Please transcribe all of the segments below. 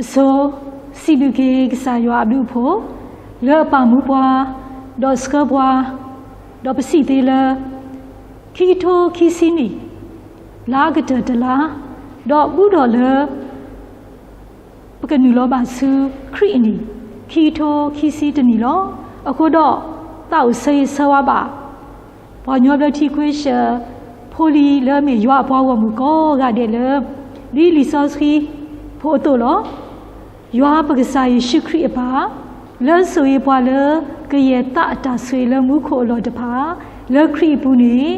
အဆိ စံးဘျုးက့ၤကစၢ်ယွၤအဘျုးအဖှိၣ် လၢအပာ်မူပှၤ ဒီးဆှၢပှၤ ဒီးပစံးသ့လၢ ခံကထိခံဆံနံၣ် လါအကတၢၢ်တလါ ဒီးဘူးဒီးလၢ ပကနုာ်လီၤဘၣ်ဆူခရံာ်အနံၣ် ခံကထိခံဆံတနံၣ်လီၤ. အဃိဒီး သးအိၣ်ဆၢဂ့ၤဆၢဝါဘၣ် ပှၤကညီဘျၢထံခဝ့ၡၢၣ် ဖိလံၤလၢအမ့ၢ်ယွၤအပှၤဂီၢ်မုၢ်ကိးဂၤဒဲးလၢ ဒ်လံာ်စီဆှံဖိအသိးလီၤ. ယွၤပကစၢ်ယ့ၣ်ၡူးခရံာ်အပၢ် လၢဆိၣ်ဂ့ၤပှၤလၢ ကယဲၢ်သးအတၢ်ဆိၣ်ဂ့ၤလၢမူခိၣ်အလီၢ်တဖၣ် လၢခရံာ်အပူၤန့ၣ်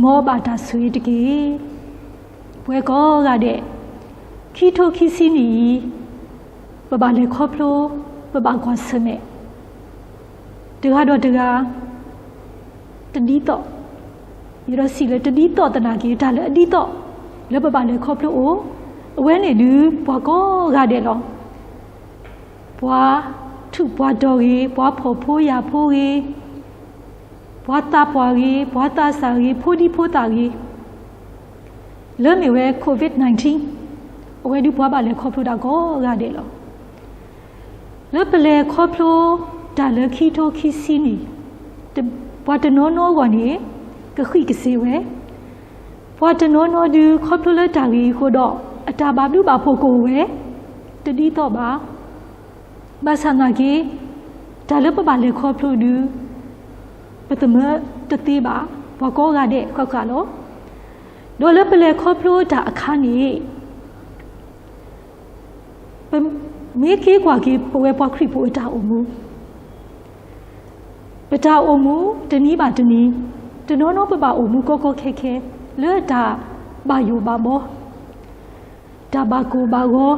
မ်အဘၣ်တၢ်ဆိၣ်ဂ့ၤတက့ၢ်. ပဝဲကိးဂၤဒဲး ခံကထိခံဆံနံၣ်အံၤ ပဘၣ်လဲၤခီဖျိ ပဘၣ်ကွၢ်ဆၢၣ်မဲာ် တဂၤဒီးတဂၤ တဒ်သိး, ယအဲၣ်ဒိးစံးလၢတဒ်သိးသနာ်က့ တၢ်လၢအဒ်သိး လၢပဘၣ်လဲၤခီဖျိအိၣ်, အဝဲန့ၣ်ဒုးပှၤကိးဂၤဒဲးလီၤ. ပှၤထူးပှၤတီၤဂ့ၤ, ပှၤဖှီၣ်ဖိယာ်ဖိဂ့ၤ, ပှၤသးပှၢ်ဂ့ၤ, ပှၤသးစၢ်ဂ့ၤ, ဖိဒံဖိသၣ်ဂ့ၤ, လၢမ့ၢ်ဝဲ COVID nineteen အဝဲဒုးပှၤဘၣ်လဲၤခီဖျိတၢ်ကိးဂၤဒဲးလီၤ. လၢပလဲၤခီဖျိတၢ်လၢခံကထိခံဆံနံၣ်, ပှၤတနီၤနီၤအဂီၢ်န့ၣ် ကဃံးကစ့ၢ်ဝဲ, ပှၤတနီၤနီၤဒုးခီဖျိလၢတၢ်ဂ့ၢ်အဃိဒီး အတၢ်ဘၣ်ဘျုးဘၣ်ဖှိၣ်ကအိၣ်ဝဲ တဒ်သိးဘၣ်. ဘၣ်ဆၣ်သနာ်က့ တၢ်လၢပဘၣ်လဲၤခီဖျိဒုး ပသမၢတသ့ဘၣ် ပှၤကိးဂၤဒဲးဃၣ်ဃၣ်လီၤ. ဒီးလၢပလဲၤခီဖျိတၢ်အခါန့ၣ် ပမ့ၢ်က့ၤကွၢ်က့ၤ ပဝဲပှၤခရံာ်ဖိအတၢ်အိၣ်မူ, ပတၢ်အိၣ်မူတနံၤဘၣ်တနံၤ, တနီၤနီၤပဘၣ်အိၣ်မူကီကီခဲခဲ လၢတၢ်ဘၣ်ယိၣ်ဘၣ်ဘီ, တၢ်ဘၣ်ကိၢ်ဘၣ်ဂီၤ,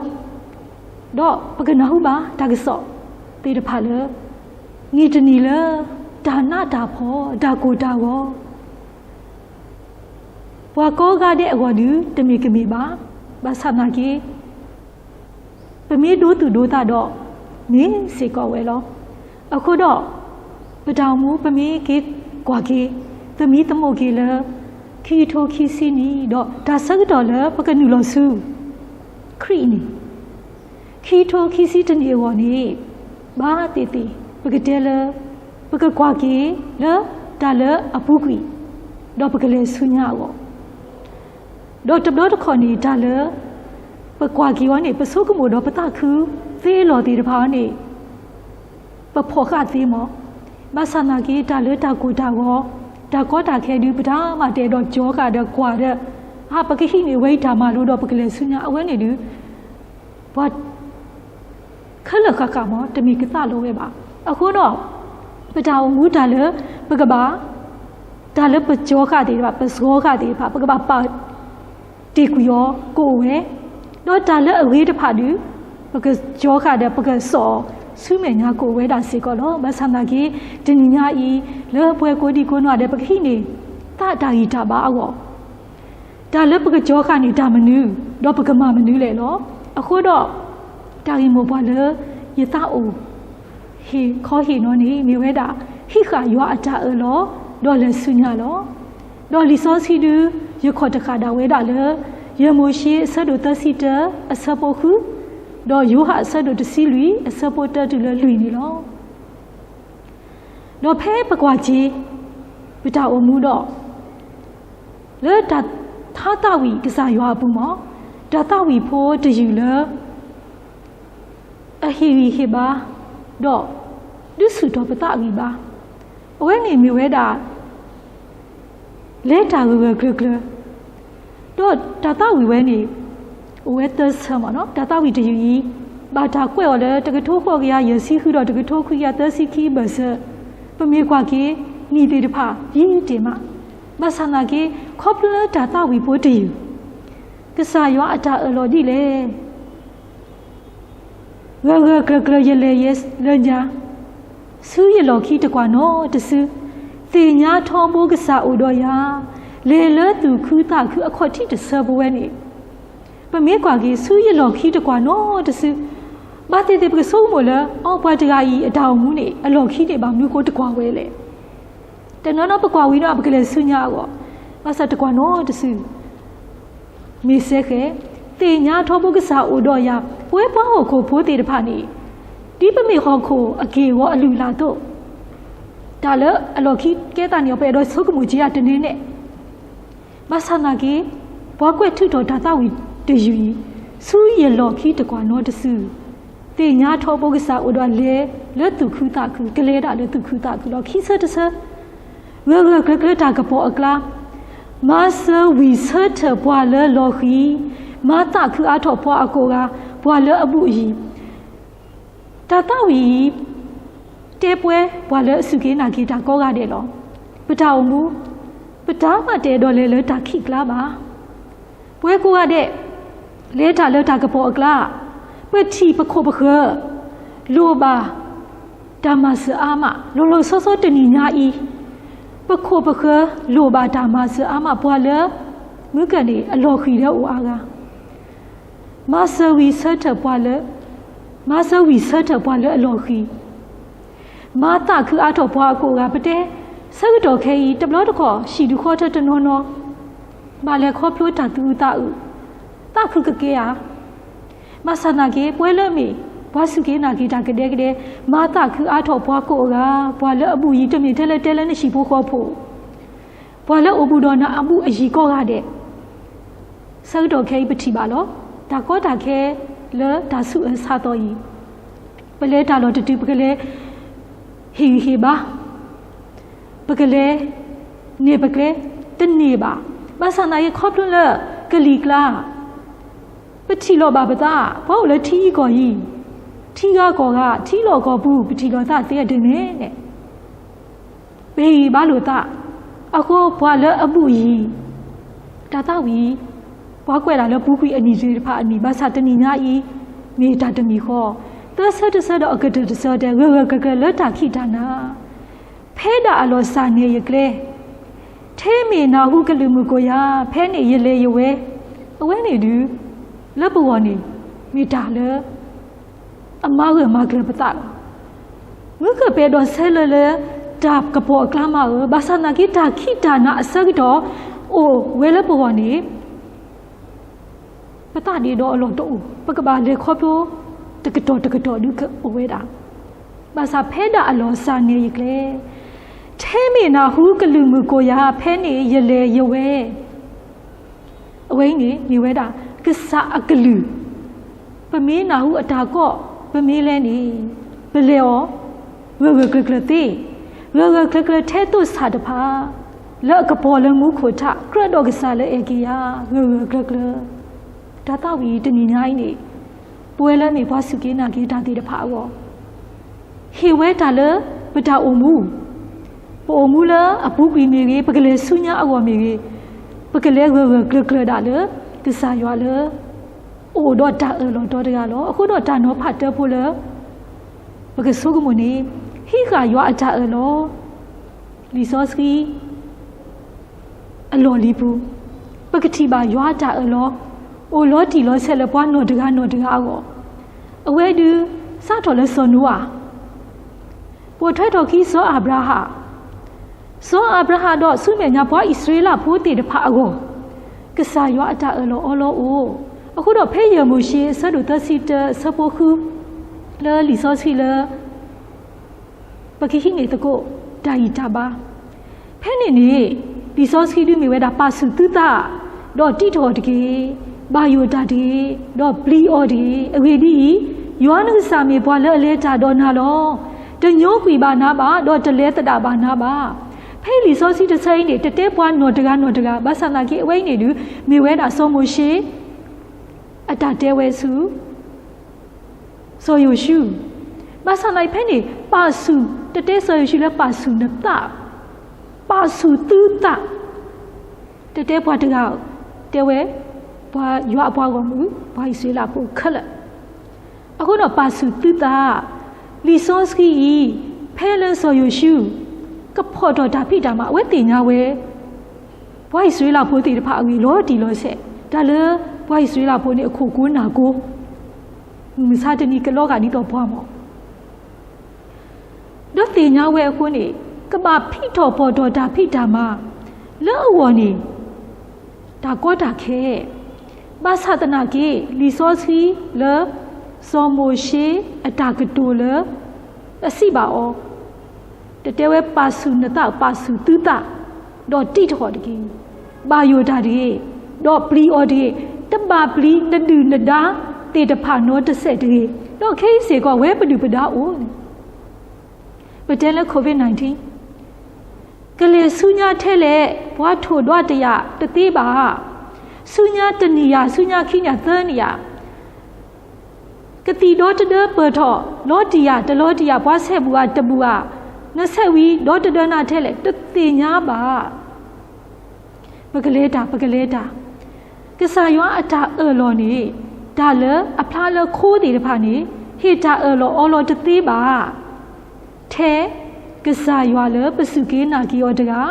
ဒီးပကနၢ်ဟူဘၣ်တၢ်ကစီၣ်သ့ၣ်တဖၣ်လၢ နံၤတနံၤလၢ တၢ်နးတၢ်ဖှီၣ် တၢ်ကိၢ်တၢ်ဂီၤ ပှၤကိးဂၤဒဲးအဂီၢ်ဒုး တမ့ၢ်ကမ့ၢ်ဘၣ်. ဘၣ်ဆၣ်သနာ်က့ ပမ့ၢ်ဒိသူၣ်ဒိသးဒီး မ့ၢ်စ့ၢ်ကီးဝဲလီၤ. အဃိဒီး ပတၢ်အိၣ်မူပမ့ၢ်က့ၤကွၢ်က့ၤ သမံသမိးက့ၤလၢ ခံကထိခံဆံနံၣ် ဒီးတၢ်ဆၢကတီၢ်လၢပကနုာ်လီၤဆူ ခရံာ်အနံၣ် ခံကထိခံဆံတနံၣ်အဂီၢ်န့ၣ် ဘၣ်သ့ၣ်သ့ၣ် ပကတဲလၢ ပကကွၢ်က့ၤလၢတၢ်လၢအပူၤကွံာ် ဒီးပကလဲၤဆူညါအဂီၢ်, ဒီးတဘျီတခီၣ်န့ၣ် တၢ်လၢပကွၢ်က့ၤအီၤန့ၣ် ပဆိကမိၣ်ဒီးပသးခုသ့အလီၢ်သ့ၣ်တဖၣ်အီၤန့ၣ် ပဖီၣ်ဃာ်သ့မး. ဘၣ်ဆၣ်သနာ်က့ တၢ်လၢတၢ်ကိၢ်တၢ်ဂီၤ တၢ်ကီတၢ်ခဲဒုး ပတၢ်မၤတအဲၣ်ဒိးကၠီဃာ်ဒီးကွၢ်ဒီး အါ ပကဟံးန့ၢ်အဝဲအံၤတၢ်မၤလိဒီး ပကလဲၤဆူညါအဝဲန့ၣ်ဒုး ပှၤ ခဲလၢာ်ဃၣ်ဃၣ်မး တမ့ၢ်ကသးလီၤဝဲဘၣ်. အဃိဒီး ပတၢ်အိၣ်မူတၢ်လၢပကဘၣ် တၢ်လၢပကၠီဃာ်သ့ၣ်တဖၣ် ပစှီၤဃာ်သ့ၣ်တဖၣ် ပကဘၣ်ပာ်တ့ၢ်ကွံာ်အီၤကအိၣ်ဝဲ, ဒီးတၢ်လၢအဂ့ၤတဖၣ်ဒုး ပကကၠီဃာ်ဒီး ပကစိာ်အီၤဆူမဲာ်ညါကအိၣ်ဝဲဒၣ်စ့ၢ်ကီးလီၤ. ဘၣ်ဆၣ်သနာ်က့ တနံၤညါအံၤ လၢပှၤကိးဒံကိးနီၢ်ဂၤဒဲး ပကဟံးန့ၢ်သးတၢ်ဂံၢ်တၢ်ဘါအဂီၢ် တၢ်လၢပကကၠီဃာ်န့ၣ် တၢ်မနုၤ ဒီးပကမၤမနုၤလဲၣ်လီၤ. အဃိဒီး တၢ်ဂ့ၢ်မိၢ်ပှၢ်လၢယသးအိၣ် ဟ့ၣ်ခီဟ့ၣ်နီၤန့ၣ် မ့ၢ်ဝဲဒၣ် ဟံးဃာ်ယွၤအတၢ်အၢၣ်လီၤ ဒီးလဲၤဆူညါလီၤ. ဒီးလံာ်စီဆှံဒု ယခီၣ်တဃာ်ဒၣ်ဝဲဒၣ်လၢ ယမိၤၡ့အဆၢဒိၣ်သၢဆံတၢ အဆၢဖိဃု, ဒီးယိၤဟၣ်အဆၢဒိၣ်တဆံလွံၢ် အဆၢဖိတၢတုၤလၢလွံၢ်န့ၣ်လီၤ. ဒီးဖဲပကွၢ်က့ၤ ပတၢ်အိၣ်မူဒီး လၢတၢ်ထါသးဝံၣ်ကစၢ်ယွၤအပူၤမး တၢ်သးဝံၣ်ဖိတယုၢ်လၢ အဟ့ၣ်ဂံၢ်ဟ့ၣ်ဘါ ဒီးဒုးဆူၣ်ထီၣ်ပသးအဂံၢ်ဘါ, အဝဲန့ၣ်မ့ၢ်ဝဲဒၣ် လဲၤတၢ်ဂၢၢ်ဂၢၢ်ကျၢၤကျၢၤ, ဒီးတၢ်သးဝံၣ်ဝဲန့ၣ် အိၣ်ဝဲသၢဆၢမးနီၤ. တၢ်သးဝံၣ်တယုၢ်အံၤ ဘၣ်တၢ်ကွဲးအီၤလၢ တကထိဃိးကယၤယဲၢ်ဆံဃု ဒီးတကထိခွံကယၤသၢဆံခံဘၢၣ်စၢၤ, ပမ့ၢ်ကွၢ်က့ၤ နံၣ်သ့ၣ်တဖၣ် ယံာ်တ့ၢ်မး, ဘၣ်ဆၣ်သနာ်က့ ခီဖျိလၢတၢ်သးဝံၣ်ဖိတယုၢ် ကစၢ်ယွၤအတၢ်အၢၣ်လီၤဒ်လဲၣ်. ဂၢၢ်ဂၢၢ်ကျၢၤကျၢၤယလဲၤယဲလၢညါ, ဆူယလီၢ်ခံတကွၢ်နီတစု, သ့ၣ်ညါထီဘိကစၢ်အိၣ်ဒီးယၤ, လဲၤလၢသူၣ်ခုသးခုအခီၣ်ထံးတဆၢပဝဲန့ၣ်, ပမ့ၢ်ကွၢ်က့ၤဆူယလီၢ်ခံတကွၢ်နီတစု, ဘၣ်သ့ၣ်သ့ၣ်ပကဆိကမိၣ်လၢ အိ ပှၤတဂၤအံၤအတၢ်အိၣ်မူန့ၣ် အလီၢ်ခံန့ၣ် ဘၣ်မနုၤဃိတကွၢ်ဝဲလဲၣ်. တနီၤနီၤပကွၢ်ဝံၤဒီး ပကလဲၤဆူညါအဂီၢ်, ဘၣ်ဆၣ်တကွၢ်နီတစု မ့ၢ်စဲဃဲ, သ့ၣ်ညါထီဘိကစၢ်အိၣ်ဒီးယၤ, ပဝဲပှၤဟီၣ်ခိၣ်ဖိသ့ၣ်တဖၣ်န့ၣ် ဒ်ပမ့ၢ်ဟီၣ်ခိၣ်အက့ၢ်အဂီၤအလုၢ်အလၢ်အသိး, တၢ်လၢအလီၢ်ခံကဲသးန့ၣ် ပအဲၣ်ဒိးဆိကမိၣ်က့ၤယၤတန့ၢ်န့ၣ်, ဘၣ်ဆၣ်သနာ်က့ ပှၤကွဲးထုးထီၣ်တၢ်သးဝံၣ်တယုၢ်အံၤ ဆူယလီၢ်ခံတကွၢ်နီတစု, သ့ၣ်ညါထီဘိကစၢ်အိၣ်ဒီးလဲၤလၢသူၣ်ခုသးခု, ကလဲၤဒၣ်လၢသူၣ်ခုသးခုလီၤ. ခံဆၢတဆၢ, ဂၢၢ်ဂၢၢ်ကျၢၤကျၢၤတၢ်ကပီၤအကျါ, မၤစၢၤဝံၢ်ဆၢထၢၣ်ပှၤလၢလီၤဃံၤ, မၤသးခုအါထီၣ်ပှၤအကိးဂၤ, ပှၤလၢအဘူးအယံၤ, တၢ်သးဝံၣ်အံၤ တဲပှဲၤပှၤလၢအစူၢ်က့ၤနာ်က့ၤတၢ်ကိးဂၤဒဲးလီၤ. ပတၢ်အိၣ်မူ, ပတၢ်မၤတအဲၣ်ဒိးလဲၤလၢတၢ်ခံးကျါဘၣ်. ပဝဲကိးဂၤဒဲး လဲၤတၢ်လၢတၢ်ကပီၤအကျါ, ပထံၣ်ပခိၣ်ပဃၢၤ လိၣ်ဘၣ် တၢ်မၤစၢၤအါမး, လီၤလီၤဆီဆီတနံၤညါအံၤ, ပခိၣ်ပဃၢၤလိၣ်ဘၣ်တၢ်မၤစၢၤအါမး, ပှၤလၢ မုၢ်ကၢၢ်န့ၣ် အလီၤဃံၤလၢအိၣ်အါဂၤ မၤစၢၤဝံၢ်ဆၢထၢၣ်ပှၤလၢ, မၤစၢၤဝံၢ်ဆၢထၢၣ်ပှၤလၢအလီၤဃံၤ, မၤသးခုအါထီၣ်ပှၤအကိးဂၤ ပတဲ, ဆၢကတီၢ်ခဲအံၤ တဘျီတခီၣ် ဟံၣ်ဒုးဃီထၢတနီၤနီၤ, ဘၣ်လဲၤခီဖျိတၢ်သူၣ်အုးသးအုး, သးခုကကဲဧါ. ဘၣ်ဆၣ်သနာ်က့ ပဝဲလၢအမ့ၢ် ပှၤစူၢ်က့ၤနာ်က့ၤတၢ်ကဒဲကဒဲ, မၤသးခုအါထီၣ်ပှၤကိးဂၤ, ပှၤလၢအဘူးအယံၤ တမ့ၢ်ထဲလၢတဲလၢနဟံၣ်ဖိဃီဖိ ပှၤလၢအိၣ်ဘူးဒီးနၤအဘူးအယံၤကိးဂၤဒဲး, ဆၢကတီၢ်ခဲအံၤပထံၣ်ဘၣ်လီၤ. တၢ်ကီတၢ်ခဲလၢတၢ်ဆူးအၢဆါသီအံၤ, ပလဲၤတၢ်လီၢ်တတုၤ ပကလဲၤဟ့ၣ်ဂံၢ်ဟ့ၣ်ဘါ, ပကလဲၤန့ၢ်ပကျဲတန့ၢ်ဘၣ်. ဘၣ်ဆၣ်သနာ်က့ ခီဖျိလၢကလံၤကျါ ပထံၣ်လီၤဘၣ်ပသး, ပှၤအိၣ်လၢထံအံၤကီၢ်အံၤ, ထံဂၤကီၢ်ဂၤ, ထံလီၢ်ကီၢ်ပူၤ, ပထံၣ်လီၤသးသ့အဒိၣ်န့ၣ်န့ၣ် ပဟ့ၣ်ဂံၢ်ဘါလိာ်သး, အဃိပှၤလၢအဘူးအယံၤ, တၢ်သးဝံၣ်, ပှၤကွဲးဒၣ်လၢပူၤကွံာ်အနံၣ်သ့ၣ်တဖၣ်အနံၣ်, ဘၣ်ဆၣ်တနံၤညါအံၤ, မ့ၢ်တၢ်တမံၤဃီ, သၢဆၢတဆၢဒီးအကတၢၢ်တဆၢတဲ ဂၢၢ်ဂၢၢ်ကျၢၤကျၢၤလၢတၢ်ခံးတၢ်နၤ, ဖဲဒၣ်အလီၢ်စၢ်န့ၣ်ယကျဲ ထဲမ့ၢ်နၢ်ဟူကလုၢ်မုၢ်ကိးယၤ, ဖဲန့ၣ်ယလဲၤယဝဲ, အဝဲန့ၣ်ဒုး, လၢပဂီၢ်န့ၣ်, မ့ၢ်တၢ်လၢ အမၤဂၢၢ်မၤကျၢၤပသးလီၤ. မုၢ်ကပာ်ဒီးဆဲးလၢလၢ တၢ်ကပီၤအကျါမးဧၢ, ဘၣ်ဆၣ်သနာ်က့တၢ်ခံးတၢ်နၤအဆၢကတီၢ် အိၣ်ဝဲလၢပဂီၢ်န့ၣ် ပသးဒ့ဒီးအလီၢ်တအိၣ်, ပကဘၣ်လဲၤခီဖျိ တကတီၢ်တကတီၢ်ဒုးကအိၣ်ဝဲဒၣ်, ဘၣ်ဆၣ်ဖဲဒၣ်အလီၢ်စၢ်န့ၣ်ယကျဲ, ထဲမ့ၢ်နၢ်ဟူကလုၢ်မုၢ်ကိးယၤ, ဖဲန့ၣ်ယလဲၤယဝဲ, အဝဲအံၤန့ၣ် မ့ၢ်ဝဲဒၣ် ကစၢ်အကလုၢ်, ပမ့ၢ်နၢ်ဟူအတၢ်ကိး, ပမ့ၢ်လဲၤန့ၣ်, ပလဲၤအီၤ, ဂၢၢ်ဂၢၢ်ကျၢၤကျၢၤသ့, ဂၢၢ်ဂၢၢ်ကျၢၤကျၢၤထဲသိးဆၣ်တဖၣ်, လၢအကပီၤလၢမူခိၣ်ထး, ကြၢးဒီးကစၢ်လၢအဲၣ်က့ၤယၤ, ဂၢၢ်ဂၢၢ်ကျၢၤကျၢၤ, တၢ်သးဝံၣ်တနံၤညါအံၤန့ၣ်, ပဝဲလၢမ့ၢ်ပှၤစူၢ်က့ၤနာ်က့ၤတၢ်သ့ၣ်တဖၣ်အဂီၢ် ဟ့ၣ်ဝဲတၢ်လၢပတၢ်အိၣ်မူ, ပအိၣ်မူလၢအပူၤကွံာ်မ့ၢ်ဂ့ၤ, ပကလဲၤဆူညါအဂီၢ်မ့ၢ်ဂ့ၤ, ပကလဲၤဂၢၢ်ဂၢၢ်ကျၢၤကျၢၤဒၣ်လၢ ကစၢ်ယွၤလၢ အိၣ်ဒီးတၢ်အၢၣ်လီၤတီတဂၤလီၤ. အဃိဒီးတၢ်နီၤဖးတၢဖိလၢ ပကဆိကမိၣ်န့ၣ်, ဟံးဃာ်ယွၤအတၢ်အၢၣ်လီၤ လံာ်စီဆှံ အလီၢ်လံၤပူၤ, ပကထံၣ်ဘၣ်ယွၤအတၢ်အၢၣ်လီၤ, အိၣ်လီၤတံၢ်လီၤဆဲးလၢပှၤနီၢ်တဂၤနီၢ်တဂၤအဂီၢ်, အဝဲဒုး စးထီၣ်လၢစီၤနိအၤ, ပိာ်ထွဲထီၣ်ခံစီၤအၤဘြၤဟၣ်, စီၤအၤဘြၤဟၣ်ဒီးဆူမဲာ်ညါပှၤအံၣ်စရ့လးဖိသ့ၣ်တဖၣ်အဂီၢ်, ကစၢ်ယွၤအတၢ်အၢၣ်လီၤအီလီၤအိၣ်, အဃိဒီးဖဲယဲၢ်မိၤၡ့အဆၢဒိၣ်သၢဆံတၢအဆၢဖိဃု လၢလံာ်စီဆှံလၢ ပကဟံးန့ၢ်သကိး တၢ်ဂံၢ်တၢ်ဘါ, ဖဲန့ၣ်န့ၣ် လံာ်စီဆှံဒုးမ့ၢ်ဝဲဒၣ်ပာ်ဆူၣ်သုသး, ဒီးတံးထီၣ်အီၤတက့ၢ်, ဘၣ်ယိၣ်တၢ်တဂ့ၤ, ဒီးပျံၤအီၤတဂ့ၤ, အဂ့ၢ်ဒ်အံၤ, ယွၤနကစၢ်မ့ၢ်ပှၤလၢအလဲၤတၢ်ဒီးနၤလီၤ. တညိကွံာ်ဘၣ်နၤဘၣ်, ဒီးတလဲၤသဒၣ်ဘၣ်နၤဘၣ်. ဖဲလံာ်စီဆှံတဆၢအံၤန့ၣ် တတဲပှၤနီၢ်တဂၤနီၢ်တဂၤ, ဘၣ်ဆၣ်သနာ်က့အဝဲအံၤန့ၣ်ဒုး မ့ၢ်ဝဲဒၣ်စီၤမိၤၡ့ အတၢ်တဲဝဲဆူ စီၤယိၤၡူ, ဘၣ်ဆၣ်သနာ်က့ဖဲန့ၣ် ပာ်ဆူၣ် တတဲစီၤယိၤၡူလၢပာ်ဆူၣ်နသး, ပာ်ဆူၣ်သုသး, တတဲပှၤတဂၤ, တဲဝဲ ပှၤယွၤအပှၤဂီၢ်မုၢ် ပှၤအံၣ်စရ့လးဖိခဲလၢာ်, အဃိဒီးပာ်ဆူၣ်သုသး, လံာ်စီဆှံအံၤ ဖဲလၢစီၤယိၤၡူ ကဖီၣ်ထီၣ်တၢ်ဖံးတၢ်မၤ အဝဲသ့ၣ်ညါဝဲ ပှၤအံၣ်စရ့လးဖိသ့ၣ်တဖၣ်အဂ့ၢ်လီၤတံၢ်လီၤဆဲး, တၢ်လၢပှၤအံၣ်စရ့လးဖိန့ၣ် အခိၣ်ကိးနၢ်ကိး, မုၢ်မဆါတနံၤကလီၤဂာ်ဒ်သိးပှၤမီၢ် ဒီးသ့ၣ်ညါဝဲအဃိန့ၣ် ကဘၣ်ဖံးထီၣ်ဖီၣ်ထီၣ်တၢ်ဖံးတၢ်မၤ လၢအဂီၢ်န့ၣ် တၢ်ကီတၢ်ခဲ, ဘၣ်ဆၣ်သနာ်က့ လံာ်စီဆှံလၢ စီၤမိၤၡ့အတၢ်ကတိၤလၢ အစံးဘၣ်အီၤ, တတဲဝဲပာ်ဆူၣ်နသး ပာ်ဆူၣ်သုသး, ဒီးတံးထီၣ်တက့ၢ်. ဘၣ်ယိၣ်တၢ်တဂ့ၤ, ဒီးပျံၤအီၤတဂ့ၤ, တဘၣ်ပျံၤနဒုၣ်နဒါသ့ၣ်တဖၣ်နီတစဲးတဂ့ၤ. ဒီးခဲအံၤစ့ၢ်ကီး ဝဲပဒုၣ်ပဒါအိၣ်န့ၣ် ပတဲလၢ COVID nineteen ကလဲၤဆူညါထဲလဲၣ်, ပှၤထိၣ်ဒွးတယာ်တသ့ဘၣ်. ဆူညါတနံၣ်ယၤ, ဆူညါခံနံၣ်ယၤ, သၢနံၣ်ယၤ, ကသံၣ်ဒီတဒၢပၢၢ်ထီၣ်, လီၤတံၢ်ယၤ တလီၤတံၢ်ယၤ, ပှၤဆဲးဘူၣ်အတဘူၣ်ဧါ, နဆဲးဝံၤဒီတဒၢနၤထဲလဲၣ် တသ့ၣ်ညါဘၣ်. ပကလဲၤတၢ်, ပကလဲၤတၢ်. ကစၢ်ယွၤအတၢ်အၢၣ်လီၤန့ၣ် တၢ်လၢအဖျါလၢခိသ့ၣ်တဖၣ်န့ၣ် ဟ့ၣ်တၢ်အၢၣ်လီၤအီလီၤတသ့ဘၣ်. ထဲ ကစၢ်ယွၤလၢပစူၢ်က့ၤနာ်က့ၤအီၤတဂၤ,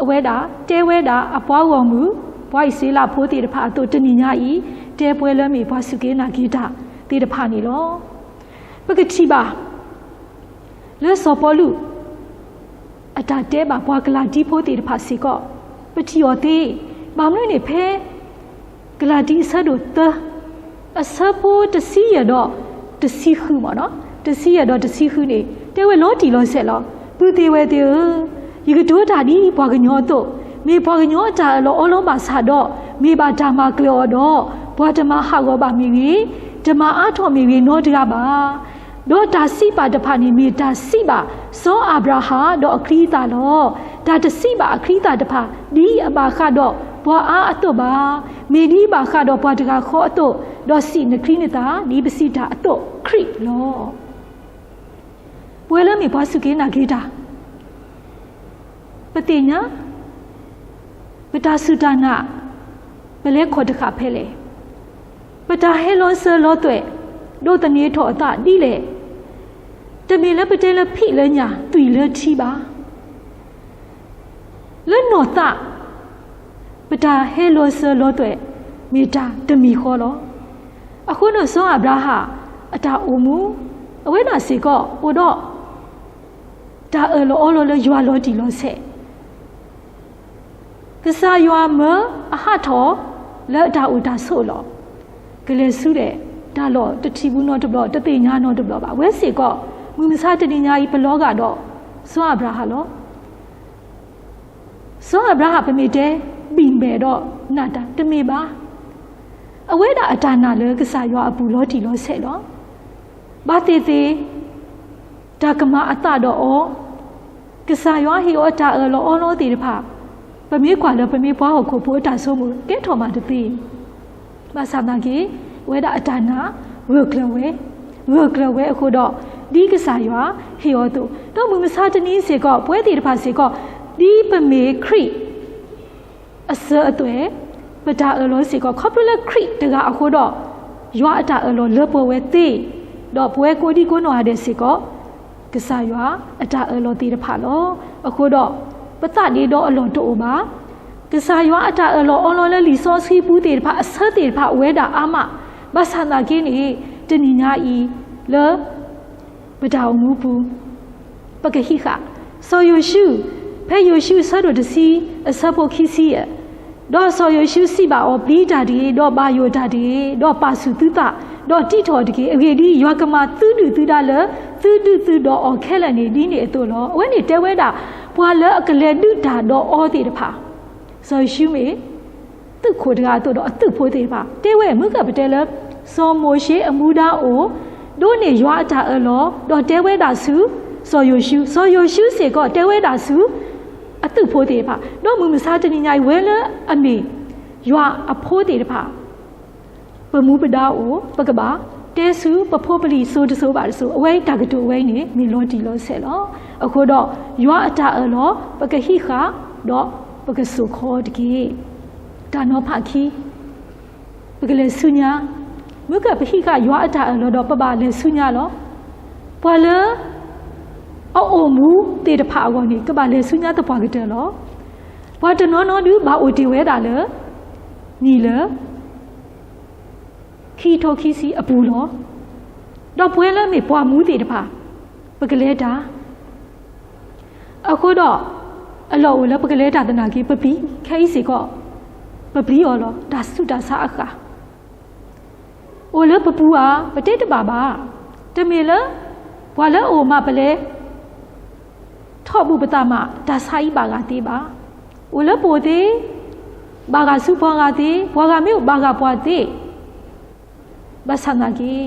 အဝဲဒၣ်တဲဝဲဒၣ်အပှၤဂီၢ်မုၢ်, ပှၤအံၣ်စရ့လးဖိသ့ၣ်တဖၣ်အသိး တနံၤညါအံၤ တဲပှဲၤလၢမ့ၢ်ပှၤစူၢ်က့ၤနာ်က့ၤတၢ်သ့ၣ်တဖၣ်န့ၣ်လီၤ. ပကထံၣ်ဘၣ် လၢစီၤပီလူး အတၢ်တဲဘၣ်ပှၤကလၤတံဖိသ့ၣ်တဖၣ်စ့ၢ်ကီး ပထံၣ်အီၤသ့, ဘၣ်မနုၤန့ၣ် ဖဲ ကလၤတံအဆၢဒိၣ်သၢ အဆၢဖိတဆံယဲၢ်ဒီးတဆံဃုမ့ၢ်နီၤ, တဆံယဲၢ်ဒီးတဆံဃုန့ၣ် တဲဝဲလီၤတံၢ်လီၤဆဲးလီၤ. ပုၢ်သ့ၣ်ဝဲၢ်သ့ၣ်ဧၢ, ယကတိၤတၢ်ဒ်ပှၤကညီအသိး, မ့ၢ်ပှၤကညီအတၢ်အၢၣ်လီၤအီလီၤဘၣ်ဆၣ်ဒီး မ့ၢ်ဘၣ်တၢ်မၤကျၢၤအီၤဒီး ပှၤတမၤဟးဂီၤဘၣ်မ့ၢ်ဂ့ၤ, တမၤအါထီၣ်မ့ၢ်ဂ့ၤနီတဂၤဘၣ်. ဒီးတၢ်စံးပာ်တဖၣ်န့ၣ် မ့ၢ်တၢ်စံးဘၣ်စီၤအၤဘြၤဟၣ်ဒီးအချံအသၣ်လီၤ. တၢ်တစံးဘၣ်အချံအသၣ်တဖၣ်ဒ်အဘၣ်ဃးဒီးပှၤအါအသိးဘၣ်, မ့ၢ်ဒ်အဘၣ်ဃးဒီးပှၤတဂၤဃီအသိး, ဒီးစံးနချံနသၣ်ဒ်ပစံးတၢ်အသိးခရံာ်လီၤ. ပဝဲလၢမ့ၢ်ပှၤစူၢ်က့ၤနာ်က့ၤတၢ် ပသ့ၣ်ညါ ပတၢ်စူၢ်တၢ်နာ် ပလဲၤခီၣ်တဃာ်ဖဲလဲၣ်. ပတၢ်ဟဲလီၤစၢၤလီၤသွဲၣ် ဒိးသန့ၤထီၣ်အသးဒ်လဲၣ်. တမ့ၢ်လၢပတဲလၢဖံးလၢညၣ် သွံၣ်လၢထံဘၣ်. လၢနီၢ်သး ပတၢ်ဟဲလီၤစၢၤလီၤသွဲၣ် မ့ၢ်တၢ်တမံၤဃီလီၤ. အဃိန့ၣ် စီၤအၤဘြၤဟၣ်အတၢ်အိၣ်မူ အဝဲဒၣ်စ့ၢ်ကီးအိၣ်ဒီး တၢ်အၢၣ်လီၤအီလီၤလၢယွၤလီၤတံၢ်လီၤဆဲး, ကစၢ်ယွၤမၢအဟးထီၣ်လၢအတၢ်အိၣ်တၢ်ဆိးလီၤ. ကလဲၤဆူဒီး တၢ်လီၢ်တထံၣ်ဘူးနီတဘျီ တသ့ၣ်ညါနီတဘျီဘၣ်. ဝဲစ့ၢ်ကီး မုၢ်မဆါတနံၤညါအံၤ ပလီၤဂာ်ဒီး စီၤအၤဘြၤဟၣ်လီၤ. စီၤအၤဘြၤဟၣ် ပမ့ၢ်တဲ ဘံၣ်မဲာ်ဒီးနၢ်တၢ် တမ့ၢ်ဘၣ်. အဝဲဒၣ်အတၢ်နာ်လၢကစၢ်ယွၤအပူၤလီၤတံၢ်လီၤဆဲးလီၤ. ဘၣ်သ့ၣ်သ့ၣ် တၢ်ကမၤအသးဒီးအီၤ, ကစၢ်ယွၤဟ့ၣ်အီၤတၢ်အၢၣ်လီၤအီလီၤသ့ၣ်တဖၣ်, ပမ့ၢ်ကွၢ်လၢပမ့ၢ်ပှၤဟီၣ်ခိၣ်ဖိအတၢ်ဆိကမိၣ် ကဲထီၣ်မးတသ့. ဘၣ်ဆၣ်သနာ်က့ အဝဲဒၣ်အတၢ်နာ် ဂၢၢ်ကျၢၤဝဲ, ဂၢၢ်ကျၢၤဝဲအဃိဒီး ဒ်ကစၢ်ယွၤဟ့ၣ်အီၤအသိး, ဒီးမုၢ်မဆါတနံၤစ့ၢ်ကီး ပဝဲသ့ၣ်တဖၣ်စ့ၢ်ကီး ဒ်ပမ့ၢ်ခရံာ် အစၢၤအသွဲၣ်, ပတၢ်အၢၣ်လီၤစ့ၢ်ကီး ခီဖျိလၢခရံာ်တဂၤအဃိဒီး ယွၤအတၢ်အၢၣ်လီၤလၢပှဲၤဝဲသ့, ဒီးပဝဲကိးဒံကိးနီၢ်ဂၤဒဲးစ့ၢ်ကီး ကစၢ်ယွၤအတၢ်အၢၣ်လီၤသ့ၣ်တဖၣ်လီၤ. အဃိဒီး ပသးဒ့ဒီအလီၢ်တအိၣ်ဘၣ်. ကစၢ်ယွၤအတၢ်အၢၣ်လီၤအီလီၤလၢလံာ်စီဆှံပူၤသ့ၣ်တဖၣ် အဆၢသ့ၣ်တဖၣ်အိၣ်ဝဲဒၣ်အါမး, ဘၣ်ဆၣ်သနာ်က့န့ၣ် တနံၤညါအံၤ လၢ ပတၢ်အိၣ်မူပူၤ ပကဟံးဃာ် စီၤယိၤၡူး, ဖဲယိၤၡူးအဆၢဒိၣ်တဆံ အဆၢဖိခံဆံယဲၢ်, ဒီးစီၤယိၤၡူးစံးဘၣ်အီၤ, ပျံၤတၢ်တဂ့ၤ, ဒီးဘၣ်ယိၣ်တၢ်တဂ့ၤ, ဒီးပာ်ဆူၣ်သုသး, ဒီးတံးထီၣ်တက့ၢ်. အဂ့ၢ်ဒ်အံၤ, ယွၤကမၤသုဒုၣ်သုဒါလၢ သုဒုးသုဒီးအီၤခဲလၢာ်န့ၣ် ဒ်န့ၣ်အသိးလီၤ. အဝဲန့ၣ်တဲဝဲဒၣ် ပှၤလၢအကလဲၤဒုးတၢ်ဒီးအီၤသ့ၣ်တဖၣ်, စီၤယိၤၡူးမ့ၢ် သုးခိၣ်တဂၤအသိးဒီးအသုးဖိသ့ၣ်တဖၣ် တဲဝဲ မုၢ်ကၢၢ်ပတဲလၢ စီၤမိၤၡ့အမူဒါအိၣ်, ဒိးန့ၢ်ယွၤအတၢ်အၢၣ်လီၤ, ဒီးတဲဝဲဒၣ်ဆူ စီၤယိၤၡူး, စီၤယိၤၡူးစ့ၢ်ကီးတဲဝဲဒၣ်ဆူ အသုးဖိသ့ၣ်တဖၣ်, ဒီးမုၢ်မဆါတနံၤညါအံၤ ဝဲလၢအမ့ၢ် ယွၤအဖိသ့ၣ်တဖၣ် ပမူပဒါအိၣ် ပကဘၣ်တဲဆူပဖိပလံၤစိၤတစိၤဘၣ်တစိၤ, အဝဲအံၤတၢ်ကတိၤဝဲအံၤန့ၣ် မ့ၢ်လီၤတံၢ်လီၤဆဲးလီၤ. အဃိဒီး ယွၤအတၢ်အၢၣ်လီၤ ပကဟံးဃာ် ဒီးပကစိာ်ခီတက့ၢ်. တၢ်နီၤဖးခံ ပကလဲၤဆူညါ, မုၢ်ကၢၢ်ပဟံးဃာ်ယွၤအတၢ်အၢၣ်လီၤဒီး ပဘၣ်လဲၤဆူညါလီၤ. ပှၤလၢ အအိၣ်မူသ့ၣ်တဖၣ်အဂီၢ်န့ၣ် ကဘၣ်လဲၤဆူညါသပှၢ်ကတၢၢ်လီၤ. ပှၤတနီၤနီၤဒုးဘၣ်အိၣ်တ့ၢ်ဝဲဒၣ်လၢ နံၣ်လၢ ခံထိခံဆံအပူၤလီၤ. ဒီးပဝဲလၢမ့ၢ်ပှၤမူသ့ၣ်တဖၣ် ပကလဲၤတၢ် အဃိဒီး အလီၢ်အိၣ်လၢပကလဲၤတၢ်သနာ်က့ ပပျံၤ ခဲအံၤစ့ၢ်ကီး ပပျံၤအီၤလီၤ. တၢ်ဆူးတၢ်ဆါအဃၢ် အိၣ်လၢပပူၤဧါ, ပတဲတဘၣ်ဘၣ်. တမ့ၢ်လၢ ပှၤလၢအအိၣ်မးပလဲၤ ထီၣ်ဘူၣ်ပသးမး တၢ်ဆါအံၤဘၣ်ဂၤသ့ဘၣ်. အိၣ်လၢပအိၣ်သ့, ဘၣ်ဂၤဆူပှၤဂၤသ့, ပှၤဂၤမ့ၢ်အိၣ်ဘၣ်ဂၤပှၤသ့, ဘၣ်ဆၣ်သနာ်က့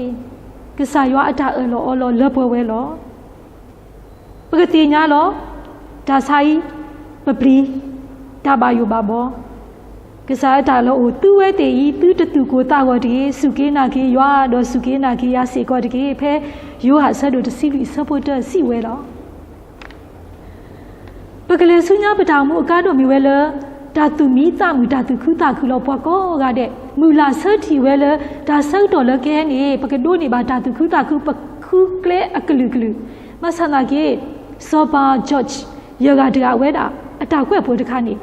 ကစၢ်ယွၤအတၢ်အၢၣ်လီၤအီလီၤလၢပှဲၤဝဲလီၤ. ပကသ့ၣ်ညါလီၤ. တၢ်ဆါအံၤ ပပျံၤ, တၢ်ဘၣ်ယိၣ်ဘၣ်ဘီ, ကစၢ်အတၢ်လၢအိၣ်သုဝဲသ့ၣ်အံၤ သုတသူၣ်ကိၢ်သးဂီၤတဂ့ၤ, စူၢ်က့ၤနာ်က့ၤယွၤ ဒီးစူၢ်က့ၤနာ်က့ၤယၤစ့ၢ်ကီးတက့ၢ်, ဖဲယိၤဟၣ်အဆၢဒိၣ်တဆံလွံၢ်အဆၢဖိတၢစံးဝဲလီၤ. ပကလဲၤဆူညါပတၢ်အိၣ်မူအကါဒိၣ်မ့ၢ်ဝဲလၢ တၢ်သူၣ်မံသးမုာ် တၢ်သူၣ်ခုသးခုလီၤ. ပှၤကိးဂၤဒဲး မုၢ်လၢ်ဆၢထံၣ်ဝဲလၢ တၢ်ဆၢကတီၢ်လၢကဟဲန့ၣ် ပကဒိးန့ၢ်ဘၣ်တၢ်သူၣ်ခုသးခု ပဃုကျဲအကလုာ်ကလုာ်, ဘၣ်ဆၣ်သနာ်က့ စီၤပၤ George ယဲၢ်ဂၤတဂၤဝဲဒၣ် အတၢ်ကွဲးပှၤတခါန့ၣ်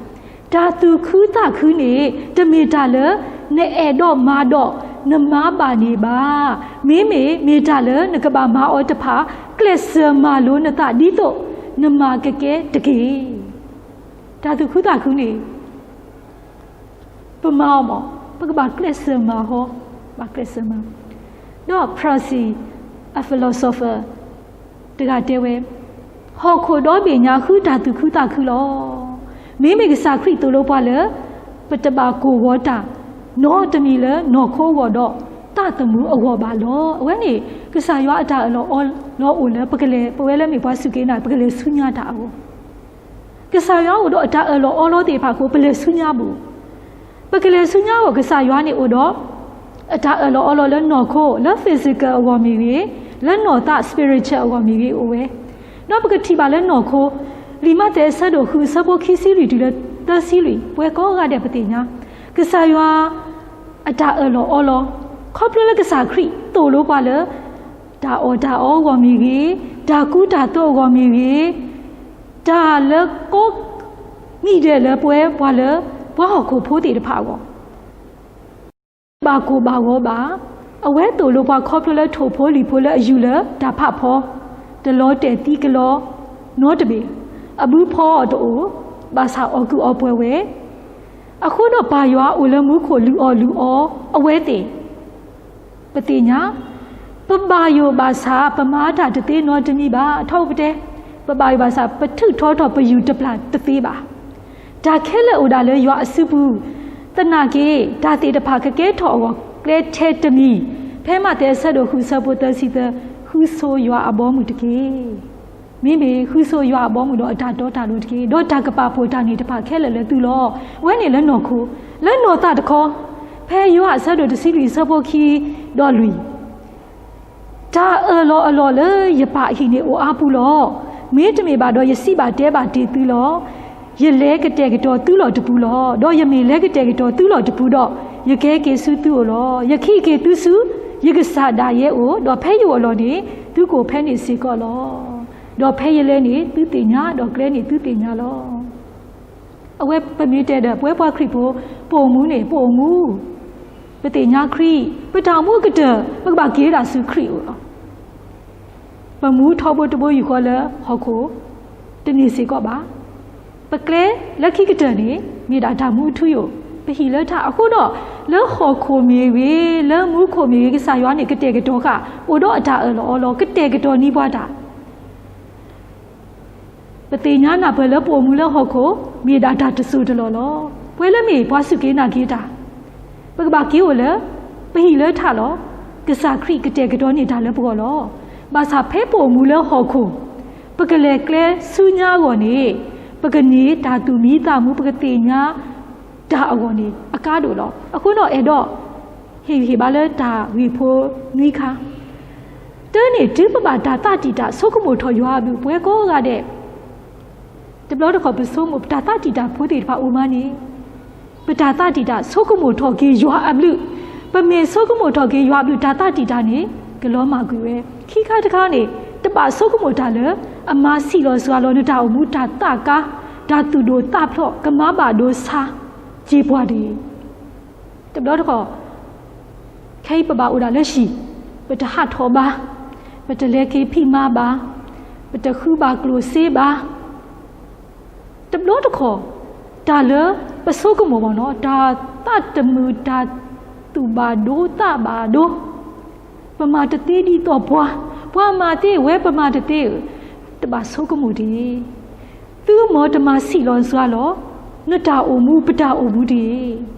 တၢ်သူၣ်ခုသးခုန့ၣ် တမ့ၢ်တၢ်လၢ နအဲၣ်ဒိးမၤဒီး နမၤဘၣ်န့ၣ်ဘၣ်. မ့မ့ၢ် မ့ၢ်တၢ်လၢနကဘၣ်မၤအီၤတဖၣ် ကျဲးစၢးမၤလိနသး ဒ်သိးနမၤကကဲတက့ၢ်. တၢ်သူၣ်ခုသးခုန့ၣ် ပမၤအီၤမး, ပကဘၣ်ကျဲးစၢးမၤဟီ, ဘၣ်ကျဲးစၢးမၤ. ဒီး Prusy အ philosopher တဂၤတဲဝဲ, ဟီၣ်ခိၣ်ဒီဘ့ၣ်ညါဃုတၢ်သူၣ်ခုသးခုလီၤ. မ့မ့ၢ်ကစၢ်ခရံာ်သိၣ်လိပှၤလၢ ပတဘၣ်ကိၢ်ဂီၤတၢ် နီတမံၤလၢနီၢ်ခိအဂီၢ်ဒီး သးသမူအဂီၢ်ဘၣ်လီၤ. အဝဲန့ၣ် ကစၢ်ယွၤအတၢ်အၢၣ်လီၤအီလီၤအိၣ်လၢ ပကလဲၤ ပဝဲလၢမ့ၢ်ပှၤစူၢ်က့ၤနာ် ပကလဲၤဆူညါတၢ်အဂီၢ် ကစၢ်ယွၤအိၣ်ဒီးအတၢ်အၢၣ်လီၤအီလီၤသ့ၣ်တဖၣ်အဃိ ပလဲၤဆူညါဘူး. ပကလဲၤဆူညါအဂီၢ် ကစၢ်ယွၤန့ၣ်အိၣ်ဒီး အတၢ်အၢၣ်လီၤအီလီၤလၢနီၢ်ခိ လၢ physical အဂီၢ်မ့ၢ်ဂ့ၤ, လၢနီၢ်သး spiritual အဂီၢ်မ့ၢ်ဂ့ၤ အိၣ်ဝဲ. ဒီးပကထံၣ်ဘၣ်လၢနီၢ်ခိ လံာ်မးသဲအဆၢဒိၣ်ဃုအဆၢဖိခံဆံလွံၢ်တုၤလၢသၢဆံလွံၢ် ပှၤကိးဂၤဒဲးပသ့ၣ်ညါ ကစၢ်ယွၤ အတၢ်အၢၣ်လီၤအီလီၤ ခီဖျိလၢကစၢ်ခရံာ်သိၣ်လိပှၤလၢ တၢ်အီၣ်တၢ်အီအဂီၢ်မ့ၢ်ဂ့ၤ, တၢ်ကူတၢ်သိးအဂီၢ်မ့ၢ်ဂ့ၤ, တၢ်လၢကိး မံၤဒဲးလၢပဝဲ ပှၤလၢ ပှၤဟီၣ်ခိၣ်ဖိသ့ၣ်တဖၣ်အဂီၢ် ဘၣ်ကိၢ်ဘၣ်ဂီၤဘၣ်. အဝဲသိၣ်လိပှၤခီဖျိလၢထိၣ်ဖိလံၣ်ဖိလၢအယူၢ်လၢတၢ်ဖးဖီ, တလီၤတဲာ်သံကလီနီတဘ့ၣ်, အဘုဖီအီၤတအိၣ်, ဘၣ်ဆၣ်အီၣ်ကုးအီပှဲၤဝဲ, အဃိဒီးပၢ်ယွၤအိၣ်လၢမူခိၣ်လုၢ်အီၣ်လုၢ်အီအဝဲသ့ၣ် ပသ့ၣ်ညါ, ပဘၣ်ယိၣ်ဘၣ်ဆၣ် ပမၤတၢ်တသ့နီတမံၤဘၣ်. ထီဘိပတဲ, ပဘၣ်ယိၣ်ဘၣ်ဆၣ် ပထုးထီထီၣ်ပယူၢ်တပျၢ်တသ့ဘၣ်. တၢ်ခဲလၢာ်အိၣ်ဒၣ်လၢယွၤအစုပူၤ, သနာ်က့ တၢ်သ့ၣ်တဖၣ်ကကဲထီၣ်အဂီၢ် ကျဲထဲတမံၤ, ဖဲမးသဲအဆၢဒိၣ်ဃုအဆၢဖိသၢဆံသၢ, ဃုဆိယွၤအဘီအမုၢ်တက့ၢ်. မ့မ့ၢ်ဃုဆိယွၤအဘီအမုၢ်ဒီးအတၢ်တီတၢ်လိၤတက့ၢ်. ဒီးတၢ်ကပာ်ဖှိၣ်တၢ်န့ၣ်တဖၣ်ခဲလၢာ်လၢသုလီၤ. အဝဲန့ၣ်လၢနီၢ်ခိ, လၢနီၢ်သးတခီ, ဖဲယိၤဟၣ်အဆၢဒိၣ်တဆံလွံၢ်အဆၢဖိခံဒီးလွံၢ်, တၢ်အၢၣ်လီၤအီလီၤလၢယပၢ်အဟံၣ်န့ၣ်အိၣ်အါပူၤလီၤ. မ့တမ့ၢ်ဘၣ်ဒီးယစံးဘၣ်တဲဘၣ်တ့ၢ်သုလီၤ. ယလဲၤကတဲာ်ကတီၤသုလီၢ်တပူၤလီၤ. ဒီးယမ့ၢ်လဲၤကတဲာ်ကတီၤသုလီၢ်တပူၤဒီး, ယကဟဲက့ၤဆူသုအိၣ်လီၤ. ယကဟံးက့ၤသုဆူ ယကစၢ်ဒၣ်ယဲအိၣ်, ဒီးဖဲယအိၣ်အလီၢ်န့ၣ် သုကအိၣ်ဖဲန့ၣ်စ့ၢ်ကီးလီၤ. ဒီးဖဲယလဲၤန့ၣ်သုသ့ၣ်ညါ, ဒီးကျဲန့ၣ်သုသ့ၣ်ညါလီၤ. အဝဲပမ့ၢ်တဲဒီး ပဝဲပှၤခရံာ်ဖိ, ပအိၣ်မူန့ၣ် ပအိၣ်မူ, ပသ့ၣ်ညါခရံာ်, ပတၢ်အိၣ်မူအကတၢၢ် ပကဘၣ်က့ၤဝဲဒၣ်ဆူခရံာ်အအိၣ်လီၤ. ပမူထီဘိတဘိယူၢ်ဃီလၢဟီၣ်ခိၣ် တန့ၢ်စ့ၢ်ကီးဘၣ်. ပကျဲလၢခံကတၢၢ်န့ၣ် မ့ၢ်ဒၣ်တၢ်မူအထူအယိာ်, ပဟံၣ်လၢထး. အဃိဒီး လၢဟီၣ်ခိၣ်မ့ၢ်ဂ့ၤ, လၢမူခိၣ်မ့ၢ်ဂ့ၤ, ကစၢ်ယွၤန့ၣ်ကတဲာ်ကတီၤဃာ်, အိၣ်ဒီးအတၢ်အၢၣ်လီၤအီလီၤ, ကတဲာ်ကတီၤန့ၢ်ပှၤတၢ် ပသ့ၣ်ညါနၢ်ပၢၢ်လၢပအိၣ်မူလၢဟီၣ်ခိၣ် မ့ၢ်ဒၣ်တၢ်တစိၢ်တလီၢ်လီၤ. ပဝဲလၢမ့ၢ်ပှၤစူၢ်က့ၤနာ်က့ၤတၢ်, ပကဘၣ်က့ၤအိၣ်လၢ ပဟံၣ်လၢထးလီၤ. ကစၢ်ခရံာ်ကတဲာ်ကတီၤန့ၢ်တၢ်လၢပဂီၢ်လီၤ. ဘၣ်ဆၣ်ဖဲပအိၣ်မူလၢဟီၣ်ခိၣ်, ပကလဲၤကျဲဆူညါအဂီၢ်န့ၣ်, ပကန့ၢ်တၢ်သူၣ်မံသးမူ ပကသ့ၣ်ညါတၢ်အဂီၢ်န့ၣ် အကါဒိၣ်လီၤ. အဃိဒီးအဲၣ်ဒိး ဟ့ၣ်ဂံၢ်ဟ့ၣ်ဘါလၢတၢ်ဂ့ၢ်ဖိနွံခါ တၢ်န့ၣ် တုၤပဘၣ်တၢ်သးတံာ်တာ်ဆိကမိၣ်ထီၣ်ယွၤအဘျုး ပဝဲကိးဂၤဒဲး, တဘျီတခီၣ်ပဆိကမိၣ် ပတၢ်သးတံာ်တာ်ဖိသ့ၣ်တဖၣ်အိၣ်မးန့ၣ်, ပတၢ်သးတံာ်တာ်ဆိကမိၣ်ထီၣ်က့ၤယွၤအဘျုး, ပမ့ၢ်ဆိကမိၣ်ထီၣ်က့ၤယွၤအဘျုး တၢ်သးတံာ်တာ်န့ၣ် ကလီၤမၢ်ကွံာ်ဝဲ. ခံခါတခါန့ၣ် တဘၣ်ဆိကမိၣ်တၢ်လၢ အမၤဆံးလီၤစှၤလီၤနတၢ်အိၣ်မူ တၢ်သးကါ, တၢ်သူၣ်ဒိၣ်သးဖျိး ကမၤဘၣ်ဒိဆါက့ၤပှၤတဂ့ၤ. တဘျီတခီၣ် ခဲအံၤပဘၣ်အိၣ်ဒၣ်လၢဟံၣ်, ပတဟးထီၣ်ဘၣ်, ပတလဲၤက့ၤဖံးမၤဘၣ်, ပတဃုဘၣ်ကျိၣ်စ့ဘၣ်. တဘျီတခီၣ် တၢ်လၢပဆိကမိၣ်ဘၣ်နီၤ တၢ်သးတမုာ် တၢ်သူၣ်ဘၣ်ဒိသးဘၣ်ဒိ ပမၤတသ့ဒ်သိးပှၤ, ပှၤမၤသ့ဝဲပမၤတသ့ဧၢ, တဘၣ်ဆိကမိၣ်တဂ့ၤ. သုမ်တမၤဆံးလီၤစှၤလီၤ နတၢ်အိၣ်မူ ပတၢ်အိၣ်မူတဂ့ၤ.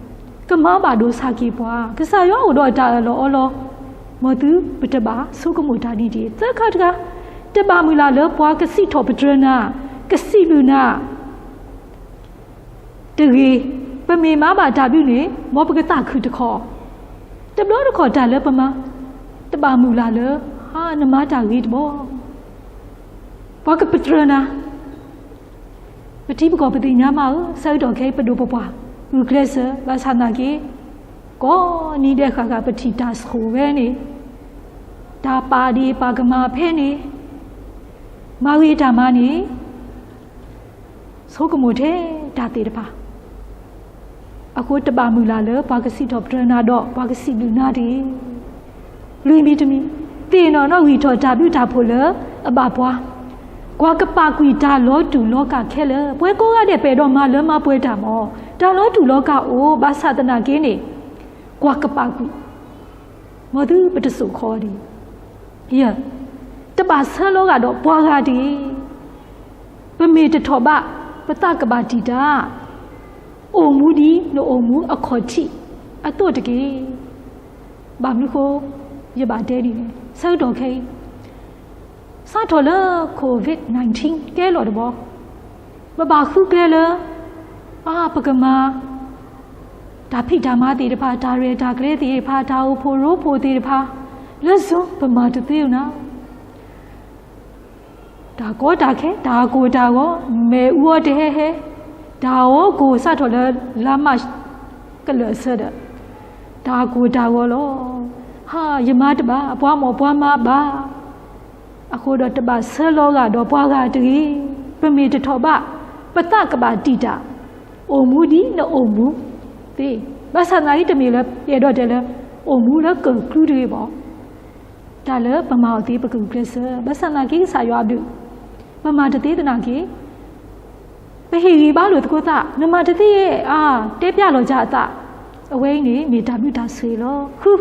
ကမၤဘၣ်ဒိဆါက့ၤပှၤ, ကစၢ်ယွၤအိၣ်ဒီးတၢ်အၢၣ်လီၤအီလီၤ, မ်သုပတဘၣ်ဆိကမိၣ်တၢ်ဒ်န့ၣ်တဂ့ၤ. သၢခါတခါ, တဘၣ်မုၢ်လၢ်လၢပှၤကစံးထီၣ်ပတြၢၤနၤ, ကစံးဘျုးနၤ တဂ့ၤ. ပမ့ၢ်မၤဘၣ်တၢ်ဘျုးန့ၣ် မ်ပကသးခုတခီ, တဘျီတခီၣ်တၢ်လၢပမၤ တဘၣ်မုၢ်လၢ်လၢ ဟါ နမၤတၢ်ဂ့ၤတဘျီ, ပှၤကပတြၢၤနၤ. ပထံပကီၢ်ပသ့ၣ်ညါမးဧၢ, ဆၢကတီၢ်ခဲအံၤ ပဒိၣ်ပပှၢ် ဂုာ်ကျဲးစၢး ဘၣ်ဆၣ်သနာ်က့ ကိးနံၤဒဲးဃၣ်ဃၣ် ပထံၣ်တၢ်ဆိၣ်ဝဲန့ၣ်, တၢ်ပာ်ဒ့ၣ်ပာ်ကမၣ်ဖဲန့ၣ်, မၤဂ့ၤတၢ်မၤန့ၣ် ဆိကမိၣ်ထဲတၢ်သ့ၣ်တဖၣ်, အဃိတဘၣ်မုၢ်လၢ်လၢ ပှၤကစံးထီၣ်ပတြၢၤနၤဒီး ပှၤကစံးဘျုးနၤတဂ့ၤ. လွံၢ်မံၤတမံၤ, သ့ၣ်နီၣ်နီၣ်ဂံၢ်ထီၣ်တၢ်ဘျုးတၢ်ဖှိၣ်လၢအဘၣ်ပှၤ, ကွၢ်ကပာ်ကွံာ်တၢ်လီၤတူာ်လီၤကာ်ခဲလၢာ်. ပဝဲကိးဂၤဒဲး ပအဲၣ်ဒိးမၤလၢမၤပှဲၤတၢ်မ့ၢ် တၢ်လီၤတူာ်လီၤကာ်အိၣ်, ဘၣ်ဆၣ်သနာ်က့န့ၣ် ကွၢ်ကပာ်ကွံာ် မ်သုပတစိာ်ခီဒံး, ယဲၢ်, တဘၣ်ဆၢလီၤဂာ်ဒီးပှၤဂၤတဂ့ၤ. ပမ့ၢ်တထီၣ်ဘး ပသးကဘၣ်တံာ်တာ်, အိၣ်မူဒ်နအိၣ်မူအခီၣ်ထံးအသိးတက့ၢ်. ဘၣ်မနုၤဃိ ယဘၣ်တဲဒ်န့ၣ်, ဆၢကတီၢ်ခဲအံၤ စးထီၣ်လၢ COVID nineteen ကဲလီၤတဘျီ, ပဘၣ်ဃုကျဲလၢ အါ ပကမၤ တၢ်ဖံးတၢ်မၤသ့ၣ်တဖၣ်, တၢ်ရဲၣ်တၢ်ကျဲၤသ့ၣ်တဖၣ်, တၢ်အိၣ်ဖှိၣ်ရိဖှိၣ်သ့ၣ်တဖၣ်, လၢ Zoom ပမၤတသ့ဧိၤနၤ. တၢ်ကီတၢ်ခဲ, တၢ်ကိၢ်တၢ်ဂီၤ, မ့ၣ်အူအီၤတဟဲဟဲ, တၢ်အီၣ်ကိၢ်စးထီၣ်လၢ လါမၢ်ၡး ကလၢာ်အဆၢဒီး တၢ်ကိၢ်တၢ်ဂီၤလီၤ. ဟါ, ယမၤတဘၣ်, ပှၤမ့ၢ်ပှၤမၤဘၣ်. အဃိဒီးတဘၣ်ဆၢလီၤဂာ်ဒီးပှၤဂၤတဂ့ၤ. ပမ့ၢ်တထီၣ်ဘး ပသးကဘၣ်တံာ်တာ်, အိၣ်မူဒ်နအိၣ်မူသ့. ဘၣ်ဆၣ်သနာ်က့ တမ့ၢ်လၢယအဲၣ်ဒိးတဲလၢ အိၣ်မူလၢကၢၢ်ကျူတဂ့ၤဘၣ်. တၢ်လၢပမၤအီၤသ့ ပကဂုာ်ကျဲးစၢး, ဘၣ်ဆၣ်သနာ်က့ ကစၢ်ယွၤအဘျုး ပမၤတသ့သနာ်က့ ပဟ့ၣ်ဂံၢ်ဘါလိာ်သကိးသး, နမၤတသ့ဧါ, တဲပျးလီၤက့ၤအသး, အဝဲအံၤန့ၣ် မ့ၢ်တၢ်ဘျုးတၢ်ဆိၣ်ဂ့ၤလီၤ. ဃု,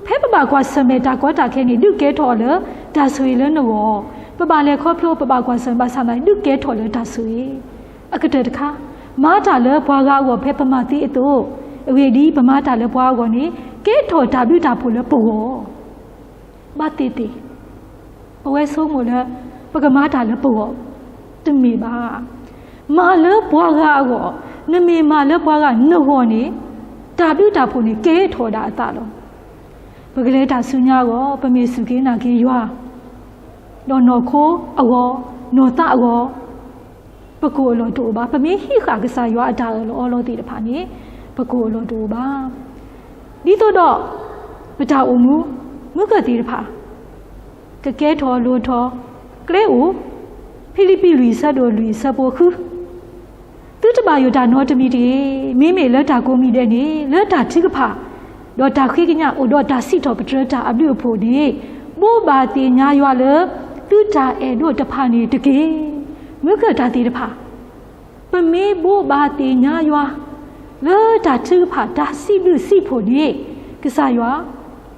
ဖဲပဘၣ်ကွၢ်ဆၢၣ်မဲာ်တၢ်ကီတၢ်ခဲန့ၣ် ဒုးကဲထီၣ်အီၤလၢတၢ်ဆိၣ်ဂ့ၤလၢနဂီၢ်, ပဘၣ်လဲၤခီဖျိ ပဘၣ်ကွၢ်ဆၢၣ်မဲာ်ဘၣ်ဆၣ်သနာ်က့ ဒုးကဲထီၣ်လၢတၢ်ဆိၣ်ဂ့ၤ. အကတၢၢ်တခါ, မၤတၢ်လၢပှၤဂၤအဂီၢ် ဖဲပမၤသ့အသိး, အဂ့ၢ်ဒ်အံၤ, ပမၤတၢ်လၢပှၤအဂီၢ်န့ၣ် ကဲထီၣ်တၢ်ဘျုးတၢ်ဖှိၣ်လၢပဂီၢ် ဘၣ်သ့ၣ်သ့ၣ်. ပဝဲဆိကမိၣ်လၢ ပကမၤတၢ်လၢပဂီၢ် တမ့ၢ်ဘၣ်. မၤလၢပှၤဂၤအဂီၢ်, နမ့ၢ်မၤလၢပှၤဂၤနဂီၢ်န့ၣ် တၢ်ဘျုးတၢ်ဖှိၣ်န့ၣ် ကဲထီၣ်ဒၣ်အသးလီၤ. ပကလဲၤတၢ်ဆူညါအဂီၢ်, ပမ့ၢ်စူၢ်က့ၤနာ်က့ၤယွၤ, ဒီးနီၢ်ခိအဂီၢ်, နီၢ်သးအဂီၢ် ပကိၢ်အလီၢ်တအိၣ်ဘၣ်. ပမ့ၢ်ဟံးဃာ်ကစၢ်ယွၤအတၢ်အၢၣ်လီၤအီလီၤသ့ၣ်တဖၣ်န့ၣ် ပကိၢ်အလီၢ်တအိၣ်ဘၣ်. ဒ်သိးဒီး ပတၢ်အိၣ်မူ မုၢ်ကၢၢ်သ့ၣ်တဖၣ် ကကဲထီၣ်လိၣ်ထီၣ် ကျဲအိၣ်, ဖံလံးပံးလွံၢ်ဆၢဒိၣ်လွံၢ်ဆၢဖိဃု သုတဘၣ်ယိၣ်တၢ်နီတမံၤတဂ့ၤ. မ့မ့ၢ်လၢတၢ်ကိးမံၤဒဲးန့ၣ် လၢတၢ်ထုကဖၣ် ဒီးတၢ်ဃ့ကညးအိၣ်ဒီးတၢ်စံးထီၣ်ပတြၢၤတၢ်အဘျုးအဖှိၣ်န့ၣ် ဘိးဘၣ်သ့ၣ်ညါယွၤလၢ သုတၢ်အဲၣ်ဒိးတဖၣ်န့ၣ်တက့ၢ်. မုၢ်ကၢၢ်တၢ်သ့ၣ်တဖၣ် ပမ့ၢ်ဘိးဘၣ်သ့ၣ်ညါယွၤ လၢတၢ်ထုကဖၣ်တၢ်စံးဘျုးစံးဖှိၣ်န့ၣ် ကစၢ်ယွၤ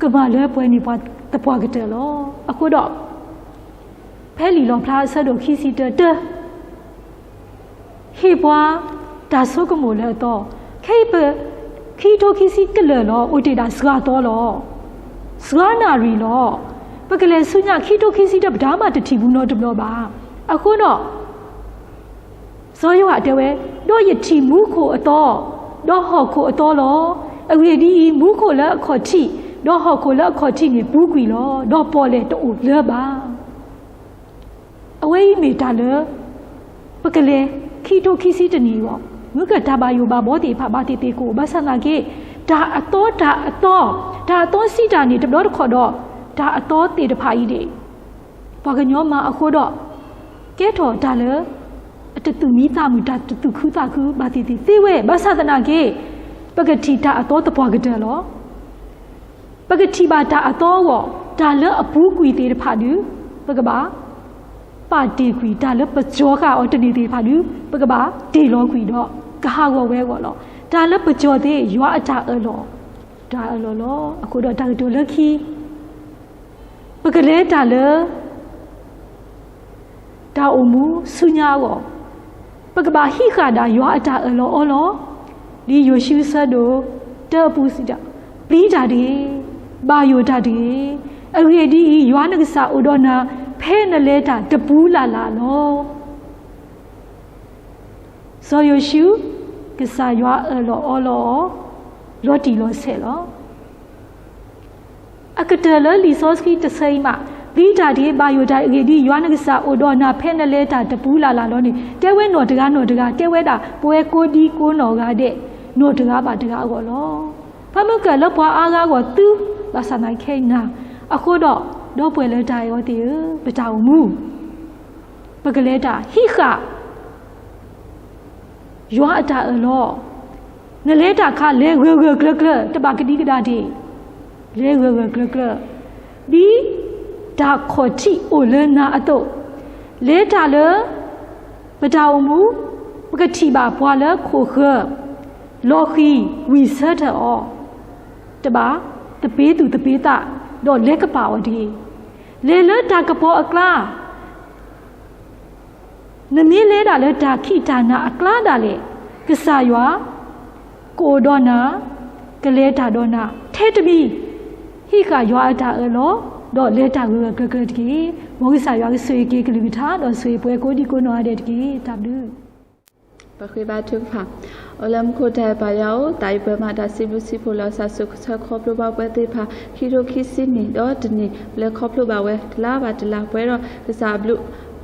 ကမၤလၢပှဲၤန့ၢ်ပှၤသပှၢ်ကတၢၢ်လီၤ. အဃိဒီး ဖဲလံာ်လီၣ်ဖျါအဆၢဒိၣ်ခံဆံတၢ တၢ ဟ့ၣ်ပှၤတၢ်ဆိကမိၣ်လၢအသီ, ခဲအံၤပ ခံကထိခံဆံကလၢာ်လီၤ. အိၣ်တ့ၢ်ဒၣ်စှၤသီလီၤ. စှၤနၣ်ရံၣ်လီၤ. ပကလဲၤဆူညါခံကထိခံဆံတၢ ပတၢ်မၤတထံၣ်ဘူးနီတဘျီဘၣ်. အဃိဒီး စီၤယိၤဟၣ်တဲဝဲ, ဒီးယထံၣ်မူခိၣ်အသီ, ဒီးဟီၣ်ခိၣ်အသီလီၤ. အဂ့ၢ်ဒ်အံၤ, မူခိၣ်လၢအခီၣ်ထံး, ဒီးဟီၣ်ခိၣ်လၢအခီၣ်ထံးန့ၣ်ပူၤကွံာ်လီၤ. ဒီးပီၣ်လဲၣ်တအိၣ်လၢၤဘၣ်. အဝဲအံၤမ့ၢ်တၢ်လၢ ပကလဲၤခံကထိခံဆံတနံၣ်အဂီၢ်, မုၢ်ကၢၢ်တၢ်ဘၣ်ယိၣ်ဘၣ်ဘီသ့ၣ်တဖၣ်ဘၣ်သ့ၣ်သ့ၣ်ကအိၣ် ဘၣ်ဆၣ်သနာ်က့ တၢ်အသီ တၢ်အသီ, တၢ်အသီစံးတၢ်န့ၣ် တဘျီတခီၣ်ဒီး တၢ်အသီသ့ၣ်တဖၣ်အံၤန့ၣ် ပှၤကညီမၤအဃိဒီး ကဲထီၣ်တၢ်လၢ အတသူၣ်မံသးမုာ် တၢ်တသူၣ်ခုသးခုဘၣ်သ့ၣ်သ့ၣ်သ့ဝဲ, ဘၣ်ဆၣ်သနာ်က့ ပကထံၣ်တၢ်အသီသပှၢ်ကတၢၢ်လီၤ. ပကထံၣ်ဘၣ်တၢ်အသီအဂီၢ်, တၢ်လၢအပူၤကွံာ်သ့ၣ်တဖၣ်ဒုး ပကဘၣ်ပာ်တ့ၢ်ကွံာ်, တၢ်လၢပကၠီၤဃာ်အီၤတန့ၢ်သ့ၣ်တဖၣ်ဒုး ပကဘၣ်တ့ၢ်လီၤကွံာ်ဒီး ကဟးဂီၤဝဲအဂီၢ်လီၤ. တၢ်လၢပကၠီၤသ့ ယွၤအတၢ်အၢၣ်လီၤ, တၢ်အၢၣ်လီၤလီၤ. အဃိဒီးတၢ်ကတိၤလၢခံ ပကလဲၤတၢ်လၢ တၢ်အိၣ်မူဆူညါအဂီၢ်, ပကဘၣ်ဟံးဃာ်ဒၣ်ယွၤအတၢ်အၢၣ်လီၤအီလီၤ, ဒ်ယိၤၡူအဆၢဒိၣ်တၢအပူၤစံး, ပျံၤတၢ်တဂ့ၤ, ဘၣ်ယိၣ်တၢ်တဂ့ၤ, အဂ့ၢ်ဒ်အံၤ, ယွၤနကစၢ်အိၣ်ဒီးနၤ ဖဲနလဲၤတၢ်တပူၤလၢ်လၢ်လီၤ. စီၤယိၤၡူ ကစၢ်ယွၤအၢၣ်လီၤအီလီၤအီၤ လီၤတံၢ်လီၤဆဲးလီၤ. အကတၢၢ်လၢလံာ်စီဆှံတဆၢအံၤမး, ပျံၤတၢ်တဂ့ၤ, ဘၣ်ယိၣ်တၢ်တဂ့ၤ, အဂ့ၢ်ဒ်အံၤ, ယွၤနကစၢ်အိၣ်ဒီးနၤ ဖဲနလဲၤတၢ်တပူၤလၢ်လၢ်လီၤန့ၣ်, တဲဝဲနီၢ်တဂၤနီၢ်တဂၤ, တဲဝဲဒၣ်ပဝဲကိးဒံကိးနီၢ်ဂၤဒဲး နီၢ်တဂၤဘၣ်တဂၤအဂီၢ်လီၤ. ဖဲမုၢ်ကၢၢ်လၢပှၤအါဂၤအဂီၢ်သု, ဘၣ်ဆၣ်သနာ်က့ခဲအံၤနၤ, အဃိဒီး, ဒီပုၢ်ဝဲၢ်လၢတၢ်အဲၣ်အီၤသ့ၣ်ဧၢ, ပတၢ်အိၣ်မူ ပကလဲၤတၢ်ဟံးဃာ် ယွၤအတၢ်အၢၣ်လီၤ. နလဲၤတၢ်အခါ လဲၤဂၢၢ်ဂၢၢ်ကျၢၤကျၢၤ, တဘၣ်ကဒံကဒါတ့ၢ်, လဲၤဂၢၢ်ဂၢၢ်ကျၢၤကျၢၤ, ဒ်တၢ်ခီၣ်ထံးအိၣ်လၢနၤအသိး, လဲၤတၢ်လၢ ပတၢ်အိၣ်မူ, ပကထံၣ်ဘၣ်ပှၤလၢခိၣ်ဃၢၤ, လီၤဃံၤ, ဝံၢ်ဆၢထၢၣ်အီၤ, တဘၣ်သပ့ၤသူၣ်သပ့ၤသး, ဒီးလဲၤကပာ်အီၤတဂ့ၤ. လဲၤလၢတၢ်ကပီၤအကျါ နမ့ၢ်လဲၤဒၣ်လၢတၢ်ခံးတၢ်နၤအကျါဒၣ်လဲာ်, ကစၢ်ယွၤ ကအိၣ်ဒီးနၤ, ကလဲၤတၢ်ဒီးနၤ, ထဲတမံၤ, ဟံးဃာ်ယွၤအတၢ်အၢၣ်လီၤ, ဒီးလဲၤတၢ်ဂၢၢ်ဂၢၢ်ကျၢၤကျၢၤတက့ၢ်. မ်ကစၢ်ယွၤကဆိၣ်ဂ့ၤက့ၤကလုၢ်ကထါ ဒီးဆိၣ်ဂ့ၤပှၤကိးဒံကိးနီၢ်ဂၤဒဲးတက့ၢ်. တၢ်ဘျုး ပဃ့ဘါထုကဖၣ်, အိၣ်လၢမူခိၣ်တၢ်အဲၣ်ပၢ်ယွၤဧၢ, တၢ်အံၤပှဲၤမးတၢ်စံးဘျုးစံးဖှိၣ်လီၤ. စၢ်စိၤကဆၢခီဖျိဘၣ်ပဝဲသ့ၣ်တဖၣ် ခံထိခံဆံနံၣ်ဒီးတနံၣ်, ပလဲၤခီဖျိဘၣ်ဝဲတလါဘၣ်တလါ, ပှဲၤဒီးကစၢ်အဘျုး,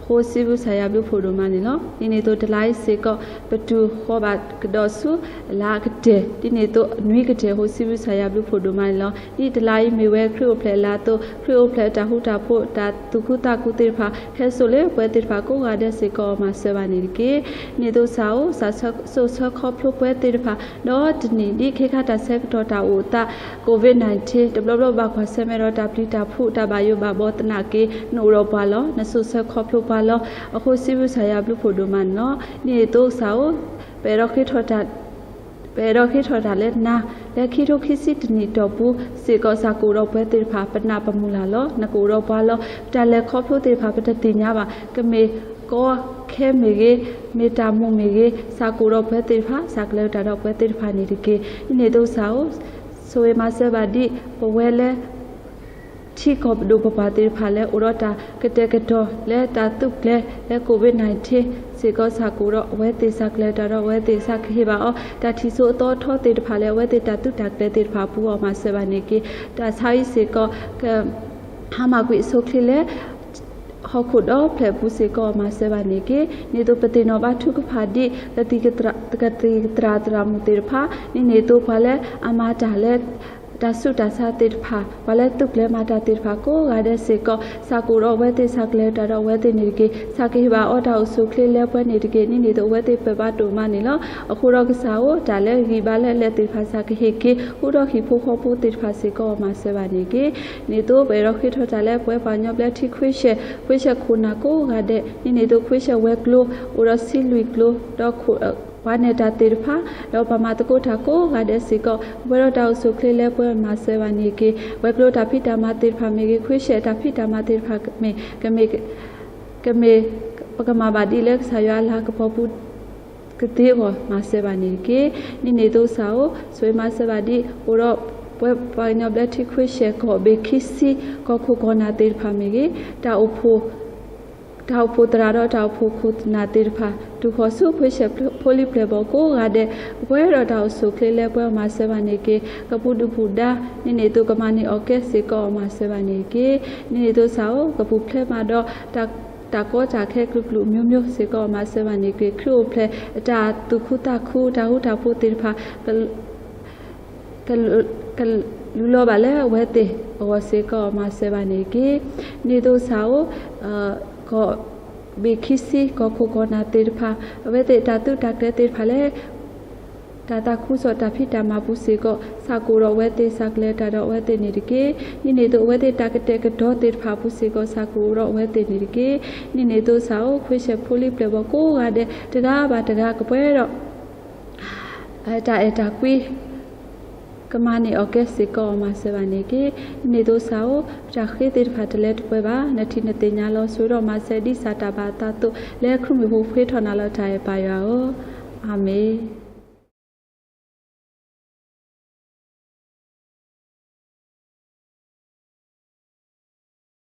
အဃိစံးဘျုးကစၢ်ယွၤဘျုးဖှိၣ်ဒိၣ်မးန့ၣ်လီၤ. ဒ်န့ၣ်အသိးတလါအံၤစ့ၢ်ကီး ပတုၤဃီၤဘၣ်ကဒီးဆူ လါကတၢၢ်, ဒ်န့ၣ်အသိးနွံကတၢၢ်အဃိ စံးဘျုးကစၢ်ယွၤဘျုးဖှိၣ်ဒိၣ်မးန့ၣ်လီၤ. ဒ်တလါအံၤမ့ၢ်ဝဲခရံာ်အိၣ်ဖျဲၣ်အလါအသိး, ခရံာ်အိၣ်ဖျဲၣ်တၢ်ဃူတၢ်ဖိး, တၢ်သူၣ်ခုသးခုသ့ၣ်တဖၣ် ဟဲစိာ်လၢပဝဲသ့ၣ်တဖၣ်ကိးဂၤဒဲးစ့ၢ်ကီး မၤစၢၤဘၣ်န့ၣ်တက့ၢ်. ဒ်န့ၣ်အသိးစၢ်ဧၢ, စၢ်စိၤဆၢခီဖျိပဝဲသ့ၣ်တဖၣ် ဒီးတနံၣ်, ဒ်ခဲခါတၢ်ဆၢကတီၢ်တၢ်အိၣ်အသး COVID nineteen တဘျီဘျီဘၣ်ကွၢ်ဆၢၣ်မဲာ်ဒီးတၢ်ပျံၤတၢ်ဖုး, တၢ်ဘၣ်ယိၣ်ဘၣ်ဘီသနာ်က့, နအိၣ်ဒီးပှၤလီၤ, နစိၤဆၢခီဖျိပှၤလီၤ. အဃိစံးဘျုးကစၢ်ယွၤဘျုးဖှိၣ်ဒိၣ်မးန့ၣ်လီၤ. ဒ်န့ၣ်အသိးစၢ်ဧၢ, ပအဲၣ်ဒိးဃ့ထီၣ်တၢ် ပအဲၣ်ဒိးဃ့ထီၣ်တၢ်လၢနၤ, လၢခံထိခံဆံတနံၣ်တီၢ်ပူၤစ့ၢ်ကီး စၢ်ကအိၣ်ဒီးပဝဲသ့ၣ်တဖၣ်, ပနၢ်ပမုၢ်လၢ်လီၤ, နကအိၣ်ဒီးပှၤလီၤ. ပတၢ်လဲၤခီဖျိသ့ၣ်တဖၣ် ပတသ့ၣ်ညါဘၣ်, ကမ့ၢ်ကီခဲမ့ၢ်ဂ့ၤ, မ့ၢ်တၢ်မူမ့ၢ်ဂ့ၤ, စၢ်ကအိၣ်ဒီးပဝဲသ့ၣ်တဖၣ်, စၢ်ကလဲၤတၢ်ဒီးပဝဲသ့ၣ်တဖၣ်န့ၣ်တက့ၢ်. ဒ်န့ၣ်အသိးစၢ်ဧၢ, ဆိၣ်ဂ့ၤမၤစၢၤဘၣ်ဒ်ပဝဲလၢ ထံကီၢ်ပဒိၣ်ပပှၢ်သ့ၣ်တဖၣ်လၢ အိၣ်ဒီးတၢ်ကတဲာ်ကတီၤလၢတၢ်သုးကျဲၤလၢ COVID nineteen စ့ၢ်ကီး စၢ်ကအိၣ်ဒီးအဝဲသ့ၣ်, စၢ်ကလဲၤတၢ်ဒီးအဝဲသ့ၣ်, စၢ်ကဟ့ၣ်ဘၣ်အီၤ တၢ်ထံၣ်စိအသီအထီသ့ၣ်တဖၣ်လၢ အဝဲသ့ၣ်တၢ်သုးတၢ်ကျဲၤသ့ၣ်တဖၣ်အပူၤအီၤ မၤစၢၤဘၣ်န့ၣ်တက့ၢ်. တၢ်ဆါဟံၣ်စ့ၢ်ကီး ကဟါမၢ်ကွံာ်အဆိအချ့လၢ ဟီၣ်ခိၣ်ဒီဖျၢၣ်အပူၤစ့ၢ်ကီး မၤစၢၤဘၣ်န့ၣ်တက့ၢ်. ဒ်န့ၣ်အသိး ပသ့ၣ်နီၣ်ဘါထုကဖၣ်ဒ် ကသံၣ်ကသရၣ်သရၣ်မုၣ်သ့ၣ်တဖၣ်, ဒ်န့ၣ်အသိး ပှၤလၢအမၤတၢ်လၢ တၢ်ဆူးတၢ်ဆါသ့ၣ်တဖၣ်, ပှၤလၢသုးကျဲၤမၤတၢ်သ့ၣ်တဖၣ် ကိးဂၤဒဲးစ့ၢ်ကီး, စၢ်ကအိၣ်ဒီးအဝဲသ့ၣ်, စၢ်ကလဲၤတၢ်ဒီးအဝဲသ့ၣ်န့ၣ်တက့ၢ်. စၢ်ကဟ့ၣ်ဘၣ်အီၤတၢ်အိၣ်ဆူၣ်အိၣ်ချ့လၢပှဲၤန့ၣ်တက့ၢ်. ဒ်န့ၣ်အသိး အဝဲသ့ၣ်ပၢၢ်ဘၣ်ဒိၣ်မးန့ၣ်လီၤ. အဃိဒီးကစၢ်ဧၢ, တၢ်လၢဂံၢ်ဘါလၢအလဲၤသ့ၣ်တဖၣ် စၢ်ကဟ့ၣ်က့ၤ ဃုာ်ဒီးဟံၣ်ဖိဃီဖိသ့ၣ်တဖၣ်စ့ၢ်ကီး မၤစၢၤဘၣ်န့ၣ်တက့ၢ်. ဒ်န့ၣ်အသိး ပအဲၣ်ဒိးဃ့ထီၣ်တၢ်လၢပဝဲပှၤကညီဘျၢထံခွ့ၡၢၣ်, ခွ့ၡၢၣ်ခိၣ်နၢ်ကိးဂၤဒဲး, ဒ်န့ၣ်အသိး ခွ့ၡၢၣ်ဝဲၤကျိၤ, အိၣ်ဒီးဆံလွံၢ်ကျိၤ, ဒီးခိၣ် ပှၤနဲၣ်တၢ်သ့ၣ်တဖၣ်, ဒီးပှၤမၤသကိးတၢ်ကိးဂၤဒဲးစ့ၢ်ကီး, ပဝဲဒီးတၢ်အိၣ်ဆူၣ်အိၣ်ချ့လၢပှဲၤ မၤစၢၤဘၣ်န့ၣ်တက့ၢ်. ဝဲၤကျိၤတၢ်ဖံးတၢ်မၤသ့ၣ်တဖၣ်မ့ၢ်ဂ့ၤ, ခွ့ၡၢၣ်တၢ်ဖံးတၢ်မၤသ့ၣ်တဖၣ်မ့ၢ်, ကမ့ၢ်, ကမ့ၢ်, ပကမၤဘၣ်ဒ်လၢကစၢ်ယွၤအလၤကပီၤပူၤ ကသ့အဂီၢ် မၤစၢၤဘၣ်န့ၣ်တက့ၢ်. ဒ်န့ၣ်အသိးစၢ်ဧၢ, ဆိၣ်ဂ့ၤမၤစၢၤဘၣ်ဒ် အိၣ်ဒီးပဝဲပှၤကညီဘျၢထံခွ့ၡၢၣ် ကီၢ်ဘ့ၣ်ခံဆံ ကီၢ်ခိၣ်ကီၢ်နၢ်သ့ၣ်တဖၣ်မ့ၢ်ဂ့ၤ, တၢ်အိၣ်ဖှိၣ် တၢ်အိၣ်ဖှိၣ်သရၣ်ဒီးတၢ်အိၣ်ဖှိၣ်ခိၣ်နၢ်သ့ၣ်တဖၣ် တုၤဃီၤဆူခွ့ၡၢၣ်ဖိလံၤပျဲၢ်ဘီၣ်ကိးဂၤဒဲး, ပဝဲဒီးတၢ်အိၣ်ဆူၣ်အိၣ်ချ့လၢပှဲၤ မၤစၢၤဘၣ်န့ၣ်တက့ၢ်. ကပူၤဒုၣ်ပူၤဒါ ဒ်န့ၣ်အသိးကမၤန့ၢ်အီၣ်ကဲစ့ၢ်ကီး မၤစၢၤဘၣ်န့ၣ်တက့ၢ်. ဒ်န့ၣ်အသိးစၢ်ဧၢ, ကပူၤဖျဲးမးဒီး တၢ်ကီတၢ်ခဲ ကလုာ်ကလုာ်မျိုးမျိုးစ့ၢ်ကီး မၤစၢၤဘၣ်န့ၣ်တက့ၢ်. ခရံာ်အိၣ်ဖျဲၣ်အတၢ်သူၣ်ခုသးခု တၢ်ဃူတၢ်ဖိးသ့ၣ်တဖၣ် က ကလူလီၤဘၣ်လၢအဝဲသ့ၣ်အဂီၢ်စ့ၢ်ကီး မၤစၢၤဘၣ်န့ၣ်တက့ၢ်. ဒ်န့ၣ်အသိးစၢ်ဧၢ, ကီၢ်ဘ့ၣ်ခံဆံ ကီၢ်ခိၣ်ကီၢ်နၢ်သ့ၣ်တဖၣ် အဝဲသ့ၣ်တၢ်သုးတၢ်ကျဲၤသ့ၣ်တဖၣ်လၢ တၢ်သးခုကစီၣ်တၢ်ဖံးတၢ်မၤပူၤစ့ၢ်ကီး စၢ်ကအိၣ်ဒီးအဝဲသ့ၣ် စၢ်ကလဲၤတၢ်ဒီးအဝဲသ့ၣ်န့ၣ်တက့ၢ်. ဒ်န့ၣ်အသိးအဝဲသ့ၣ်တၢ်ကတဲာ်ကတီၤသ့ၣ်တဖၣ်အပူၤစ့ၢ်ကီး စၢ်ကအိၣ်ဒီးအဝဲသ့ၣ်န့ၣ်တက့ၢ်. ဒ်န့ၣ်အသိးစၢ်ဧၢ, ခွ့ၡၢၣ်ဖိလံၤပျဲၢ်ဘီၣ်ကိးဂၤဒဲး တဂၤဘၣ်တဂၤကပှဲၤဒီး တၢ်အဲၣ်တၢ်ကွံ ကမၤန့ၢ်အီၤကဲစ့ၢ်ကီးအီၤ မၤစၢၤဘၣ်န့ၣ်တက့ၢ်. နန့ၢ်သိစၢ်ဧၢ, တၢ်ဃ့သ့ၣ်တဖၣ်တလဲၤတပှဲၤဘၣ်. နထံၣ်နသ့ၣ်ညါလီၤစိၤဒီး မၤစၢၤဒ်စၢ်တၢ်ဘၣ်အသးအသိး, လၢခရံာ်မံၤအဃိဃ့ထီၣ်နၤလီၤ တၢ်အဲၣ်ပၢ်ယွၤဧၢ, အၤမ့ၣ်.